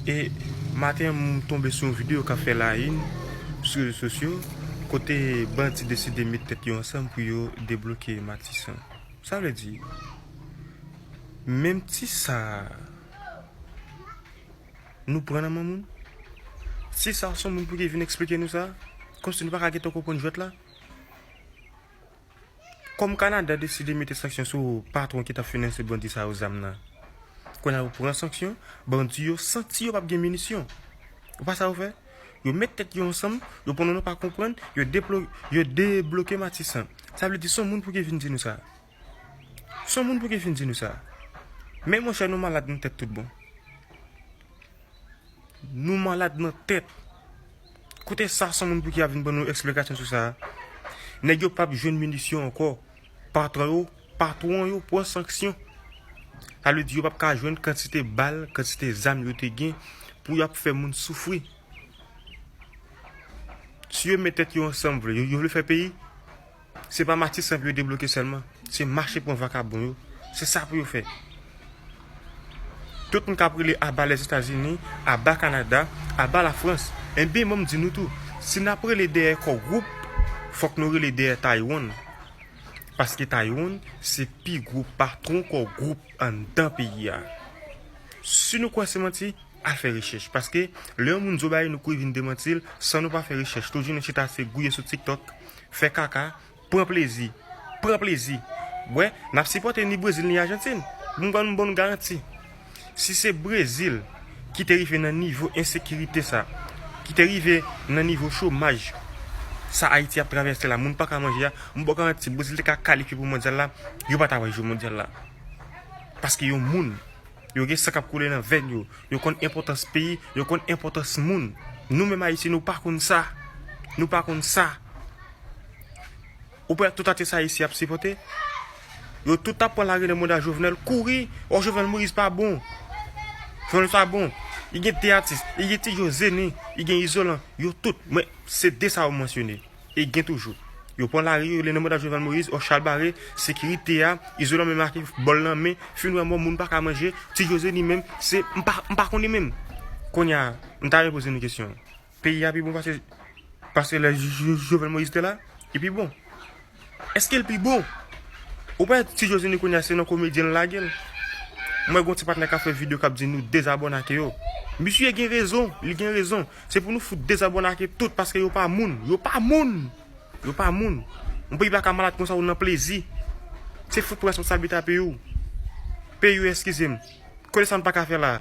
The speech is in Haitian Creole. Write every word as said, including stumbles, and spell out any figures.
E maten an, m tonbe sou yon videyo k ap fè la une sou rezo sosyo, kote bandi deside met tèt yo ansanm pou yo debloke Matisan. Sa vle di, menm ti sa a, nou pran nan men moun? Ti sa a, se yon moun pou ki vin eksplike nou sa? Kòmsi nou pa ka gentan konprann jwèt la? Kòm Kanada deside mete sanksyon sou patwon ki t ap finanse bandi sa yo zam nan, kounye a yo pran sanksyon, bandi yo santi yo p ap gen minisyon. Ou pa sa yo fè? Yo met tèt yo ansanm, yo pran nou pa konprann, yo deplo-, yo debloke Matisan. Sa vle di se yon moun pou ki vin di nou sa. Se yon moun pou ki vin di nou sa. Men monchè, nou malad nan tèt tout bon. Nou malad nan tèt. Kote sa, se yon moun pou ki ap vin ban nou eksplikasyon sou sa. Nèg yo p ap jwenn minisyon ankò. Patwon yo, patwon yo pran sanksyon. Sa vle di yo p ap ka jwenn kantite bal, kantite zam yo te gen pou y ap fè moun soufri. Si yo met tèt yo ansanm vre, yo, yo vle fè peyi, se pa Matisan pou yo debloke sèlman. Se mache pran vakabon yo. Se sa pou yo fè. Tout moun k ap rele aba Lèzetazini, aba Kanada, aba Lafrans. Ebyen, ban m di nou tou, si n ap rele dèyè Core Group, fòk nou rele dèyè Taiwan. Paske Taiwan se pi gwo patwon Core Group anndan peyi a. Si nou kwè se manti, al fè rechèch. Paske lè yon moun di w bagay, nou kouri vin demanti l san nou pa fè rechèch. Tout jounen chita se gouye sou TikTok, fè kaka, pran plezi. Pran plezi. Wè, n ap sipòte ni Brezil ni Ajantin. M ban nou, ban nou garanti. Si se Brezil ki te rive nan nivo ensekirite sa, ki te rive nan nivo chomaj sa Ayiti ap travèse la, moun pa ka manje a, m ba w garanti, Brezil te ka kalifye pou mondyal la, yo pa ta pral jwe mondyal la. Paske yon moun, yo gen san k ap koule nan venn yo, yo konn enpòtans peyi, yo konn enpòtans moun. Nou menm Ayisyen, nou pa konn sa. Nou pa konn sa. Ou pa wè tout atis Ayisyen ap sipòte? Yo tout ap pran lari nan manda Jovenel, kouri, o Jovenel Moïse pa bon. Jovenel pa bon. Li gen de atis, li gen Ti Joe Zeni, li gen Izolan, yo tout. Mwen, se de sa yo mansyone. E gen toujou. Yo pran lari, yo rele nan manda Jovenel Moïse, o Charles Barré, sekirite a, Izolan menm ak bòl nan men, fin wè mò, moun pa ka manje, Ti Joe Zeni menm, se, m pa, m pa konnen menm. Kounye a, m ta renmen poze nou kesyon. Peyi a pi bon pase, pase lè Jo-, Jo-, Jovenel Moïse te la? Li pi bon. Èske l pi bon? Ou pa wè Ti Joe Zeni kounye a se nan komedyen l lage l. Mwen gen yon ti patnè k ap fè videyo k ap di nou dezabònake yo. Misye gen rezon, li gen rezon. Se pou nou fout dezabònake tout paske yo pa moun. Yo pa moun. Yo pa moun. Yon peyi pa ka malad konsa ou nan plezi. Se fout pran responsablite a peyi w. Peyi w, eskize m. Kote sa nou pa ka fè la?